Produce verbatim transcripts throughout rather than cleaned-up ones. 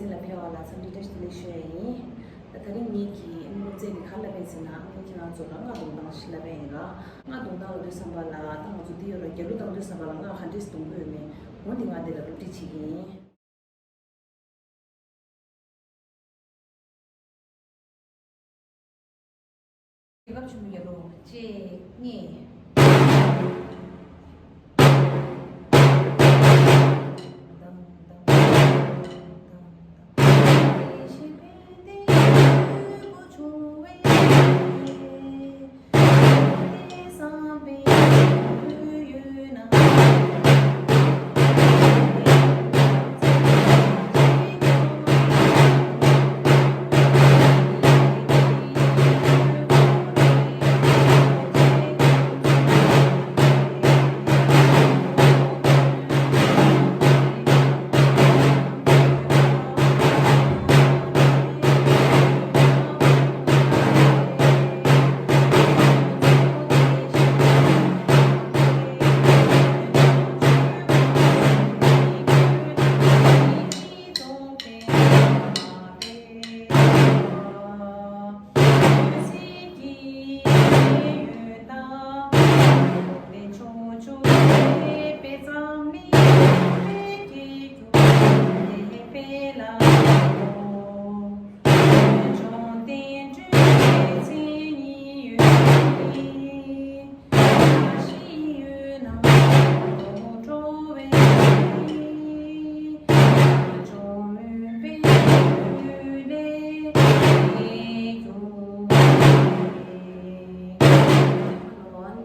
ལ་ཕེབས་པ་ལ་འཚམས་འདྲི་བཀྲ་ཤིས་བདེ་ལེགས་ཞུ་ཡ་ཡིན། ད་ད་རིང་ངེད་ཀྱི་སློབ་ཚན་འདི་ག་རེ་ལབ་པ་ཡིན་ཟེར་ན། ངས་ཁྱེད་རང་ཚོ་ལ་རྔ་རྡུང་སྟངས་ཤིག་ལབ་པ་ཡིན་ར། རྔ་རྡུང་སྟངས་ལབ་དུས་ཙམ་པ་ལ་ད་ང་ཚོ་འདི་ཡོད་ར། རྒྱབ་ལོགས་བཏང་དུས་ཙམ་པ་ལ་རྔ་ག་འདྲས་རྡུང་དགོས་ཡོད་མེད། འོ་འདི་ང་འདི་ལ་སློབ་ཁྲིད་བྱེད་ཀྱི་ཡིན། རྒྱལ་ཁབ་ཆེན་པོ་རྒྱལ་ལོ་གཅིག་གཉིས།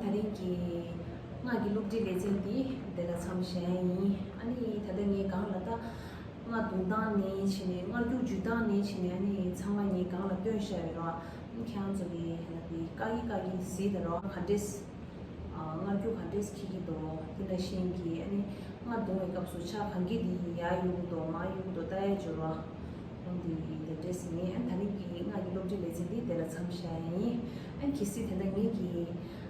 ད་རིང་གི་རྔ་གི་སློབ་ཁྲིད་ལེ་ཚན་འདི་འདི་ལ་མཚམས་བཞག་ཡིན། ཨ་ནི་ད་ལྟ་ངས་སྒང་ལ་ད་རྔ་རྡུང་སྟངས་ནས་བྱས་ནས་རྔ་རྒྱུག་འཇུ་སྟངས་ནས་བྱས་ནས་ཨ་ནི་ཚང་མ་ངས་སྒང་ལ་སྟོན་བཞག་ཡོད་ར། ཨ་ནི་ཁྱེད་རང་ཚོ་གིས་ཧ་ལ་དེ་བཀག་གིན་བཀག་གིན་གཟིགས་དང་ར། ག་འདྲས་ཨ་རྔ་རྒྱུག་ག་འདྲས་འཁྱེར་གྱི་འདུག། དེ་འདྲ་བཞིན་གྱི་ཨ་ནི་རྔ་རྡུང་བའི་སྐབས་སུ་ཕྱག་གང་གིས་དེ་ཡར་གཡུག་གི་འདུག་མར་གཡུག་གི་འདུག་ལྟ་ཡ་འཇོར་བ། འོ་འདི་འདི་འདྲས་ཡིན། ཨ་ནི་ད་རིང་གི་རྔ་གི་སློབ་ཁྲིད་ལེ་ཚན་འདི་དེ་ལ་མཚམས་བཞག་ཡིན། ཨ་ནི་གལ་སྲིད་ད་ལྟ་ངེད་ཀྱི་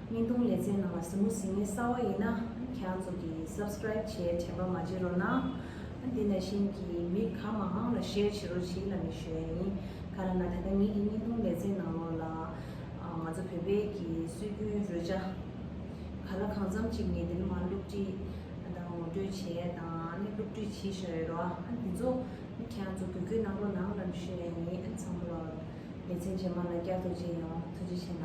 བརྙན་ཐུང་ལེ་ཚན་ནང་ལ་གཟིགས་མོ་གཟིགས་མཁན་གསར་པ་ཡིན་ན། ཨ་ནི་ཁྱེད་རང་ཚོ་གིས་སབ་སི་ཀ་རེབ་བྱས་དྲན་པ་མ་བརྗེད་རོགས་གནང་། ཨ་ནི་དེ་ནང་བཞིན་གྱི་མི་གང་མང་ལ་ཤེར་བྱེད་རོགས་བྱེད་ལབ་ནས་ཞུ་ཡ་ཡིན། ག་རེ་ན་ད་ལྟ་ངེད་ཀྱི་བརྙན་ཐུང་ལེ་ཚན་ནང་ལོགས་ལ་ཨ་ང་ཚོ་བོད་པའི་གི་སྲོལ་རྒྱུན་རོལ་ཆ་ག་ལ་གང་འཚམ་ཅིག་ངས་འདི་ནས་མར་སློབ་ཁྲིད་དང་ངོ་སྤྲོད་བྱས་དང་ཨ་ནི་སློབ་ཁྲིད་བྱེད་བཞག་ཡོད་རེད་བ། ཨ་ནི་འདི་ཚོ་ཨ་ནི་ཁྱེད་རང་ཚོ་དགོས་མཁོ་གནང་རོགས་གནང་ལབ་ནས་ཞུ་ཡ་ཡིན། ཨ་ནི་ཚང་མ་ལ་ལེ་ཚན་རྗེས་མ་ལ་བསྐྱར་ཐུགས་རྗེ་ཆེ་ཡང་ཐུགས་རྗེ་ཆེ།